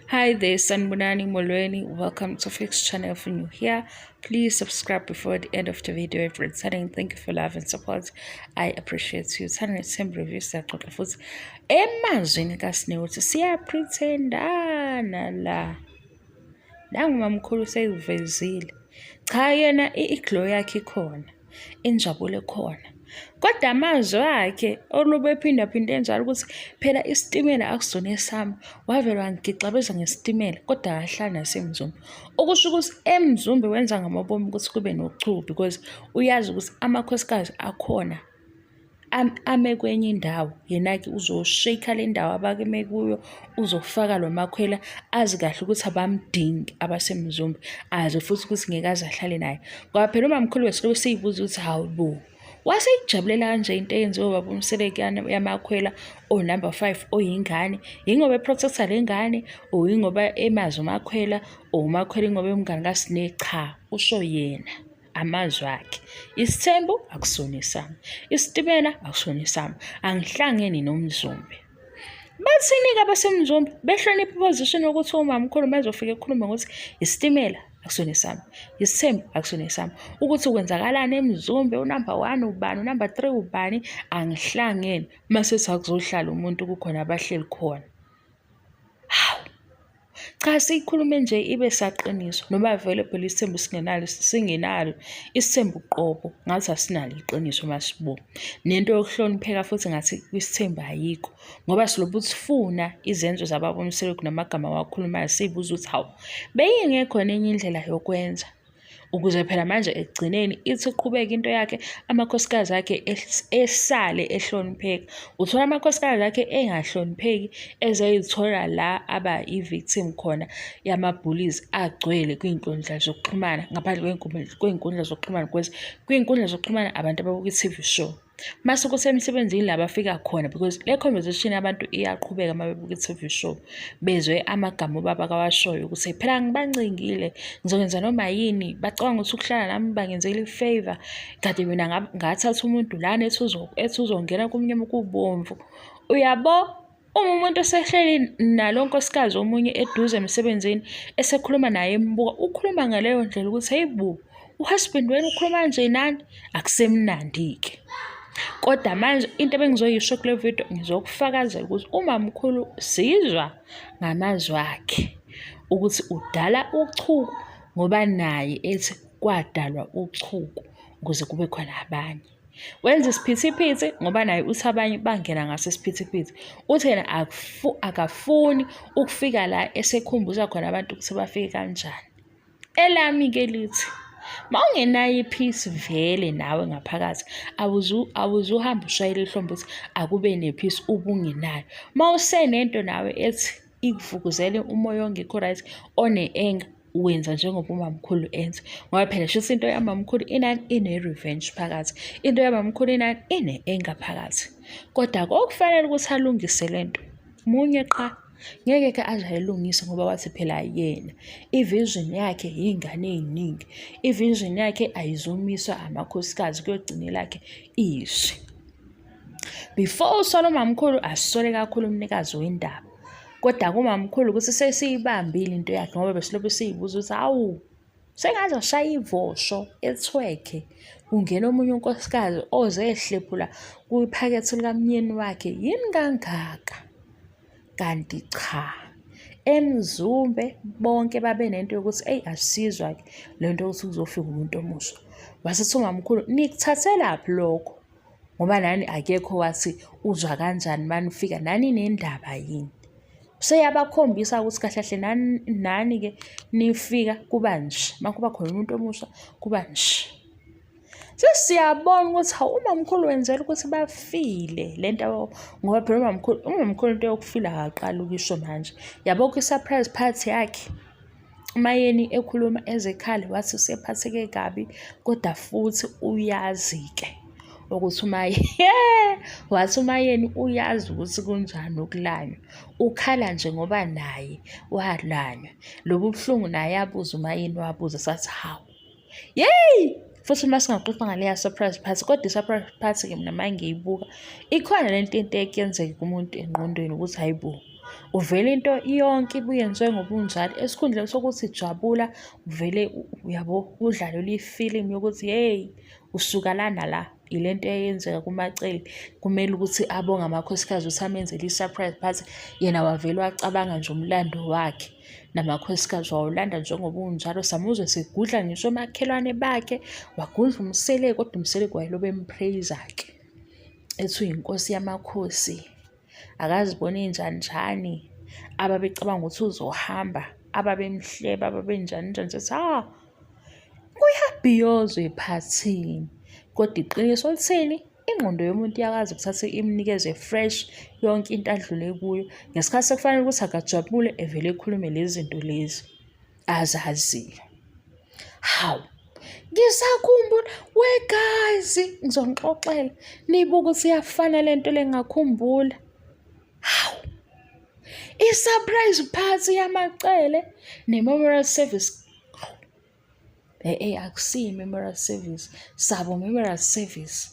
Hi there, Sanibonani Molweni. Welcome to Fix Channel. If you're new here, please subscribe before the end of the video. If returning, thank you for love and support. I appreciate you. Thanda nethemba review siyaxoxa futhi emazwini kaSne ukuthi siyapretendana la. Nangu mamkhulu seyivezile. Cha yena i-glow yakhe ikhona, injabulo ekhona. Kodwa amazwi akhe olobe ephindaphinde njalo ukuthi phela isitimela akusona esami, wavele wangigixabeza ngesitimela kodwa akahlali naseMzumbe. Okusho ukuthi eMzumbe wenza ngamabomu ukuthi kube nochuku because uyazi ukuthi amakhosikazi akhona ame kwenye indawo, yena-ke uzosheyikha le ndawo abakeme kuyo, uzofaka lo makhwela azi kahle ukuthi abamdingi abaseMzumbe, azi futhi ukuthi ngeke aze ahlale naye. Ngoba phela umamkhulu wesilokhu siyibuza ukuthi hawu bo, waseyijabulela kanje into eyenziwe ubaba uMseleku yamakhwela o-number 5 oyingane, yingoba eprotecta le ngane or yingoba emazi umakhwela or umakhwela ingoba emngani kaSne, cha usho yena. Amazwi akhe. Isithembu akusona esami. Isitimela akusona esami. Angihlangene noMzumbe. Bathini-ke abaseMzumbe? Behlonipha iposition yokuthi umamkhulu mazofika ekhuluma ngokuthi isitimela akusona esami, isithembu akusona esami. Ukuthi kwenzakalani eMzumbe, unumber 1 ubani, unumber 3 ubani, angihlangene. Mase kuzohlala umuntu kukhona abahleli khona. Hawu! Cha siyikhulume nje ibe saqiniso noma vele phela isithembu singenalo singenalo isithembu qobo ngathi asinalo iqiniso masibuka. Nento yokuhlonipheka futhi ngathi kwisithembu ayikho ngoba silobu sifuna izenzo zababa uMseleku namagama awakhulumayo siyibuza ukuthi hawu beyingekho nenye indlela yokwenza. Ukuze phela manje ekugcineni ithi iqhubeke into yakhe amakhosikazi akhe esale ehlonipheka. Uthola amakhosikazi akhe engahlonipheki ezeyithola la aba i-victim khona yama-bullies agcwele kwiy'nkundla zokuxhumana ngaphandle kwey'nkundla zokuxhumana because kwiy'nkundla zokuxhumana abantu ababuka i-T_V show. Mase kusemsebenzini la bafika khona because le conversation yabantu iyaqhubeka uma bebuka i-T_V show, bezwe amagama ubaba kawashoyo ukuthi phela ngibancengile ngizokwenza noma yini, bacabanga ukuthi ukuhlala nami bangenzela i-favour, kade mina ngathatha umuntu lana ethi uzongena kumnyama kubomvu. Uyabo? Uma umuntu esehleli nalo nkosikazi omunye eduze emsebenzini esekhuluma naye embuka, ukhuluma ngaleyo ndlela ukuthi heyi bo, uhusband wenu ukhuluma kanje nani? Akusemnandi-ke. Kodwa manje into ebengizoyisho kule video ngizokufakazela ukuthi umamkhulu sizwa ngamazwi akhe ukuthi udala uchuku ngoba naye ethi kwadalwa uchuku ukuze kube khona abanye. Wenza isiphithiphithi ngoba naye uthi abanye bangena ngaso isiphithiphithi. Uthi yena akafuni ukufika la esekhumbuza khona abantu ukuthi bafike kanjani. Elami-ke lithi uma ungenayo i-peace vele nawe ngaphakathi awuzuhamba ushayele ihlombe ukuthi akube ne-peace ubungenayo. Uma usenento nawe ethi ikuvukuzele umoya ongekho right one-anger, wenza njengoba umamkhulu enza ngoba phela shuthi into yamamkhulu inani ine-revenge phakathi, into yamamkhulu inani ine-anger phakathi. Kodwa kokufanele ukuthi alungise le nto munye qha, ngeke ke aze ayilungise ngoba wathi phela yena i-vision yakhe yiy'ngane ey'ningi, i-vision yakhe ayizumiswa amakhosikazi kuyogcina elakhe izwi. Before usole umamkhulu asisole kakhulu umnikazi wendaba. Kodwa kumamkhulu ukuthi sesiyibambile into yakhe ngoba besilokhu siyibuza ukuthi hawu sengaze ashaya ivosho ethwekhe kungena omunye unkosikazi oze ehlephula kwiphakethe likamnyeni wakhe yini kangaka? Kanti cha, eMzumbe bonke babe nento yokuthi eyi asizwa-ke le nto yokuthi kuzofika umuntu omusha. Wase ethi umamkhulu nikuthathelaphi lokho? Ngoba nani akekho wathi uzwa kanjani uma nifika nani nendaba yini? Useyabakhombisa ukuthi kahle kahle nani nani-ke nifika kuba nje, uma kuba khona umuntu omusha kuba nje. Sesiyabona ukuthi hawu umamkhulu wenzela ukuthi bafile le nto ngoba phela umamkhulu umamkhulu into yokufila akaqali ukuyisho manje. Yabo kwi-surprise party yakhe uMayeni ekhuluma ezekhale wathi usephatheke kabi kodwa futhi uyazi-ke ukuthi wathi uMayeni uyazi ukuthi kunjani ukulanywa. Ukhala nje ngoba naye walanywa. Lobu buhlungu naye abuza uMayeni wabuza sathi hawu. Yeyi! Futhi uma singaxoxa ngaleya surprise party, kodwa i-surprise party-ke mina uma ngiyibuka, ikhona le nto into ekuyenzeka kumuntu engqondweni ukuthi hhayi bo. Uvele into yonke ibuye njengobunjalo esikhundleni sokuthi jabula uvele uyabo udlalelwe ifilimu yokuthi hey usuka la nala ile nto eyenzeka kuMaCele kumele ukuthi abonge amakhosikazi ukuthi amenzele i-surprise party yena wavele wacabanga nje umlando wakhe namakhosikazi wawulanda njengoba unjalo samuzwe segudla ngisho omakhelwane bakhe wagudla uMseleku kodwa uMseleku wayelobe empraise-ke ethi uyinkosi yamakhosi akaziboni njani njani ababecabanga ukuthi uzohamba ababemhleba ababenjani njani sethi ha kuyabhiyozwa ephathini kodwa iqiniso lithini ingqondo yomuntu iyakwazi ukuthatha imnikeze fresh yonke into adlule kuyo ngesikhathi sekufanele ukuthi akajabule evele ekhulume lezi zinto lezi azaziyo. Hawu, ngisakhumbula we guys, ngizonixoxela nibuke ukuthi iyafana le nto le ngakhumbula. Hawu, i-surprise party yamaCele ne-memorial service. E-e akusiyo i-memorial service, sabo memorial service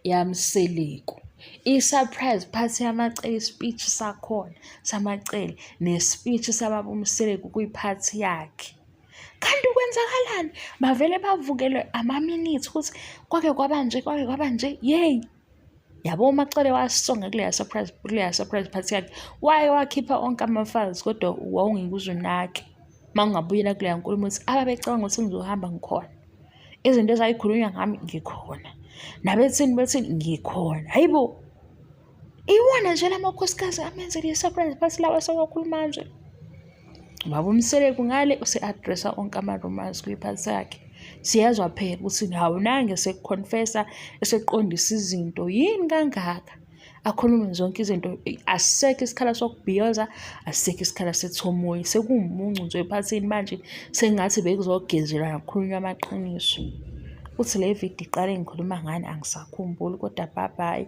yaMseleku. I-surprise party yamaCele, ispeech sakhona samaCele ne-speech sababa uMseleku kwiphathi yakhe. Kanti kwenzakalani? Bavele bavukelwe amaminithi ukuthi kwake kwaba nje, kwake kwaba nje, yeyi. Yabo uMaCele wasonga kuleya surprise, kuleya surprise party yakhe. Waye wakhipha onke ama-files kodwa wawungeke uze unake. Uma ungabuyela kuleya nkulumo ukuthi ababecabanga ukuthi ngizohamba ngikhona. Izinto ezayikhulunywa ngami ngikhona. Nabethini bethini ngikhona. Hayi bo! Iwona nje la makhosikazi amenzele i-surprise party lawa sewakhuluma nje. Ubaba uMseleku ngale use-address-a onke ama-rumours kwiphathi yakhe. Siyezwa phela ukuthi hawu nange sekukhonfesa eseqondisa izinto yini kangaka akhulume zonke izinto asisekho isikhala sokubhiyoza asisekho isikhala sethomoyi sekuwumuncu nje ephathini manje sengathi bekuzogezelwa kukhulunywa amaqiniso. Uthi le video iqale ngikhuluma ngani angisakhumbuli kodwa bye bye.